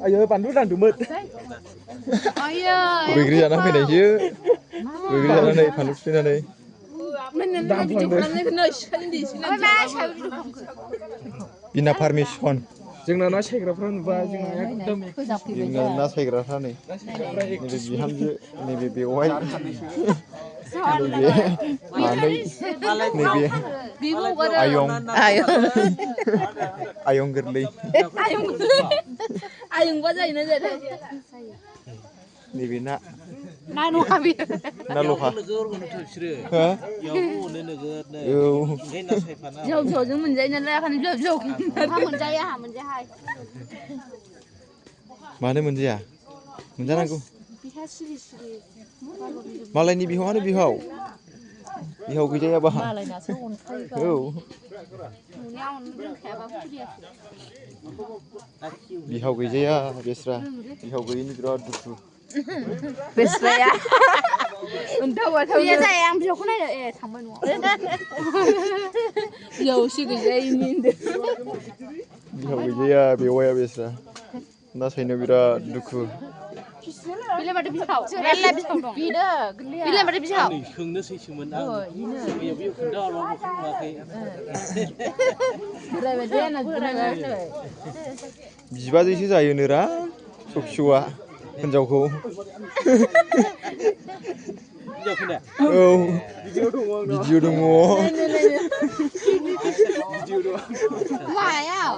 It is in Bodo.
Ayo panduran dumut. Ayo. Begini jangan finish ya. Begini jangan nih pandu sini nih. Bina permission. जोंना ना सायग्राफ्रा नुबा जोंना एकदम Bina na saयग्राफ्रा nih. Nebe bihamजो nebe बेवहाय nebe ayong ayong गोरलै Ayung ba जायोना जाया nebe na ना नखाबि na लखा हो जौ जौजों मोनजायो नालाय खालि जौ जौ हा मोनजायो हा मोनजाहाय मानो मोनजाया मोनजानांगौ बिहा सिरि सिरि मालायनि बिहावानो बिहाव बिहाव गैजायाबा मालायनासो अनखायोबा औ न'निया अननो रोंखायाबा फुरियाखै बिहाव गैजाया बेस्रा बिहाव गैयिनि बिराद दुखु बेस्राया फैया जाया आं बिहावखौ नायनो ए थांबाय न'आव बिहावसो गैजायिनि होनदों बिहाव गैजाया बेवाया बेस्रा नासायनो बिराद दुखु बिलाय माथो बिहाव मेरला बिहाव दं बिनो गोरलैया बिलाय माथो बिहाव सोंनोसैसोमोन आं बैयाव बैयाव खोन्थाहरबाबो बुङाखै बोरायबाय दे ना बोरायबाय बिबाजैसो जायोनोरा सखिसौआ हिनजावखौ औ भिडिअ दङ मायाव